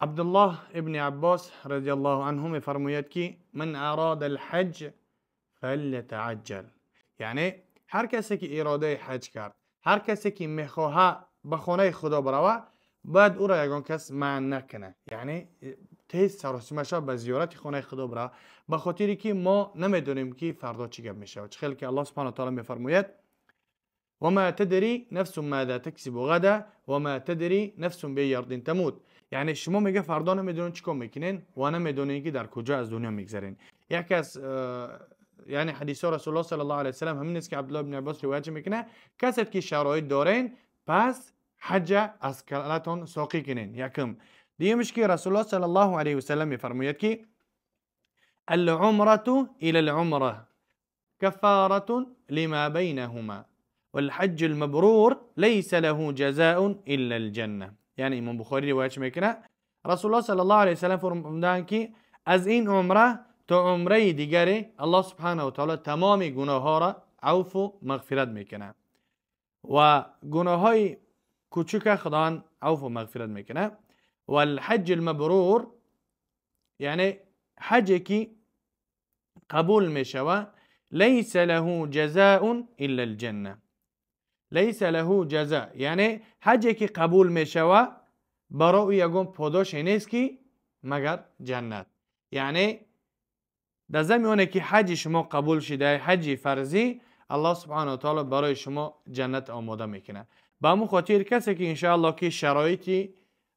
عبدالله ابن عباس رضی الله عنه میفرماید که من اراد الحج فلیتعجل، یعنی هر کسی که اراده حج کرد، هر کسی که میخواهد به خانه خدا برود، باید او را یگان کس منع نکنه، یعنی تیز سراسیمه شود به زیارت خانه خدا برود، به خاطری که ما نمیدونیم که فردا چی گپ میشود. چه خیلی که الله سبحانه و تعالی میفرماید وما تدری نفس ماذا تکسب غدا وما تدری نفس بأی ارض تموت، یعنی شما میگه فردا نمیدونین چیکار میکنین و نمیدونین که در کجا از دنیا میگذرین. یکی از یعنی حدیث رسول الله صلی الله علیه و سلم همین است که عبدالله بن عباس روایت میکنه، کسی که شرایط دارین پس حج از کلتون ساقی کنین. یکم دیمش که رسول الله صلی الله علیه و سلم میفرماید که العمرة الى العمرة كفارة لما بينهما والحج المبرور ليس له جزاء الا الجنة. یعنی امام بخاری روایت میکنه رسول الله صلی الله علیه و سلم فرمودند که از این عمره تا عمره دیگری الله سبحانه و تعالی تمام گناه ها را عفو و مغفرت میکنه و گناه های کوچک خداوند عفو و مغفرت میکنه. والحج المبرور یعنی حجی که قبول میشوه لیس له جزاء الا الجنه، لیس له جزاء یعنی حجی که قبول میشوه برای یگان پاداش نیست که مگر جنت. یعنی در زمینه که حج شما قبول شده، حج فرضی، الله سبحانه و تعالی برای شما جنت آماده میکنه. به همون خاطر کسی که انشاءالله که شرایطی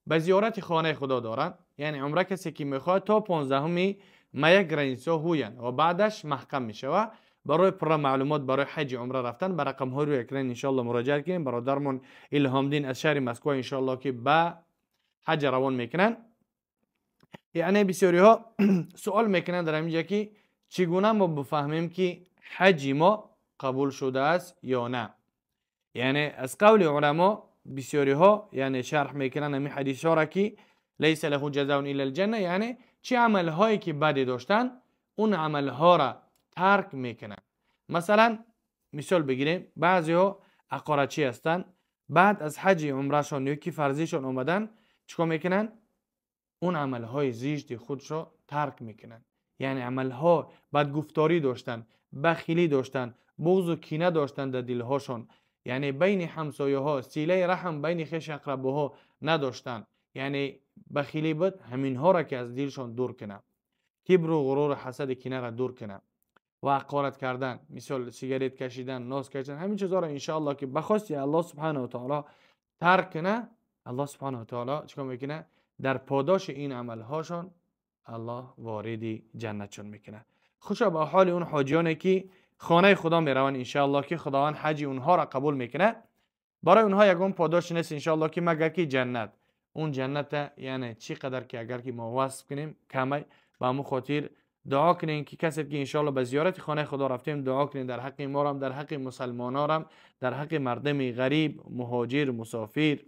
به زیارت خانه خدا دارن، یعنی عمره کسی که میخواد تا 15 مه گرانیسا هوین و بعدش محکم میشوه. برای پر معلومات برای حج عمره رفتن به رقم های روی اکران انشاءالله مراجعه کنیم. برادرمون الهام دین از شهر مسکو انشاءالله که به حج روان میکنن. یعنی بسیاری ها سوال میکنن در اینجا که چگونه ما بفهمیم که حج ما قبول شده است یا نه. یعنی از قول علما بسیاری ها یعنی شرح میکنن همین حدیث ها را که لیس له جزاء الا الجنه، یعنی چه عمل هایی که بدی داشتن اون عمل ها را ترک میکنن. مثلا مثال بگیریم، بعضی ها عقارچی هستن، بعد از حج عمرهشان یا که فرضیشان اومدن چیکار میکنن؟ اون عمل های زشت خودش را ترک میکنن. یعنی عمل ها بدگفتاری داشتن، بخیلی داشتن، بغض و کینه داشتن در دلهاشون، یعنی بین همسایه ها صله رحم بین خویش اقربا ها نداشتن، یعنی بخیلی بود، همین ها را که از دلشان دور کنن، کبر و غرور و حسد کینه را دور کنن و حقارت کردن، مثال سیگارت کشیدن، ناز کشیدن، همین چیزها را انشاءالله که بخواستی الله سبحانه و تعالی ترک کنه، الله سبحانه و تعالی چیکار میکنه؟ در پاداش این عملهاشان الله وارد جنتشون میکنه. خوشا به حال اون حاجیانی که خانه خدا میروند انشاءالله که خداوند حج اونها را قبول میکنه، برای اونها یگان پاداش نیست انشاءالله که مگر که جنت. اون جنت یعنی چی قدر که اگر که ما وصف کنیم کمی. به همون خاطر دعا کنین که کسی که انشاءالله به زیارت خانه خدا رفتیم دعا کنین در حق ما هم، در حق مسلمانان هم، در حق مردم غریب، مهاجر، مسافر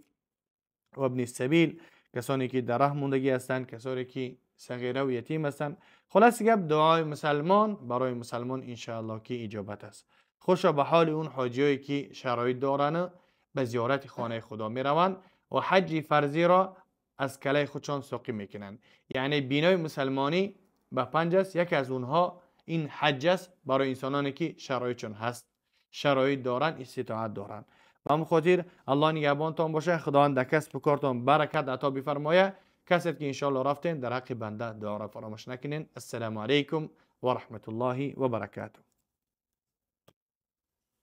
و ابن السبیل، کسانی که در راه موندگی هستند، کسانی که صغیره و یتیم هستند. خلاص گپ دعای مسلمان برای مسلمان انشاءالله که اجابت است. خوشا به حال اون حاجیایی که شرایط دارن به زیارت خانه خدا میروند و حج فرضی را از کله خودشان ساقی میکنند. یعنی بینای مسلمانی به 5 است، یکی از اونها این حج است برای انسانانی که شرایطشون هست، شرایط دارن، استطاعت دارن. به همین خاطر الله نگهبانتان باشه، خداوند در کسب و کارتان برکت عطا بفرمایه. کسی که انشاءالله رفتین در حق بنده دعا را فراموش نکنین. السلام علیکم و رحمت الله و برکاته.